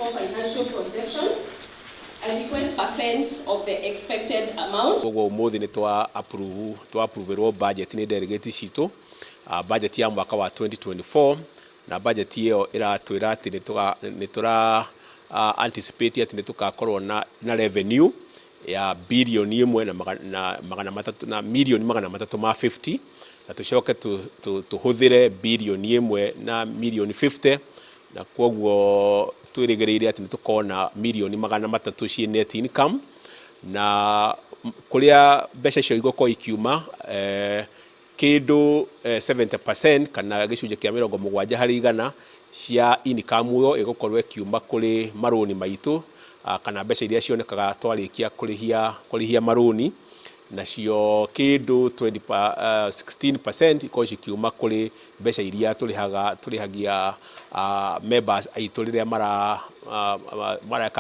Financial projections. I request percent of the expected amount. Koguo umuthi nĩ twa approve twa approverwo budget nĩ delegate citũ, budget ya mwaka wa 2024, na budget ĩyo ĩratwĩra atĩ nĩ tũra anticipate atĩ nĩ tũgakorwo na revenue ya 1 billion na 300 na mirioni 350, na tũcoke tũhũthĩre 1 billion na mirioni 50, na koguo twĩrĩgĩrĩire atĩ nĩ tũkona mirioni 300 ciĩ net income. Na kũrĩa mbeca icio igũkorwo ikiuma, kĩndũ 70% kana gĩcunjĩ kĩa 70% cia income ĩyo ĩgũkorwo ĩkiuma kũrĩ marũni maitũ, kana mbeca iria cionekaga twarĩkia kũrĩhia marũni, nacio kĩndũ 16% ikorwo cikiuma kũrĩ mbeca iria tũrĩhagia members aitũ rĩrĩa mareka.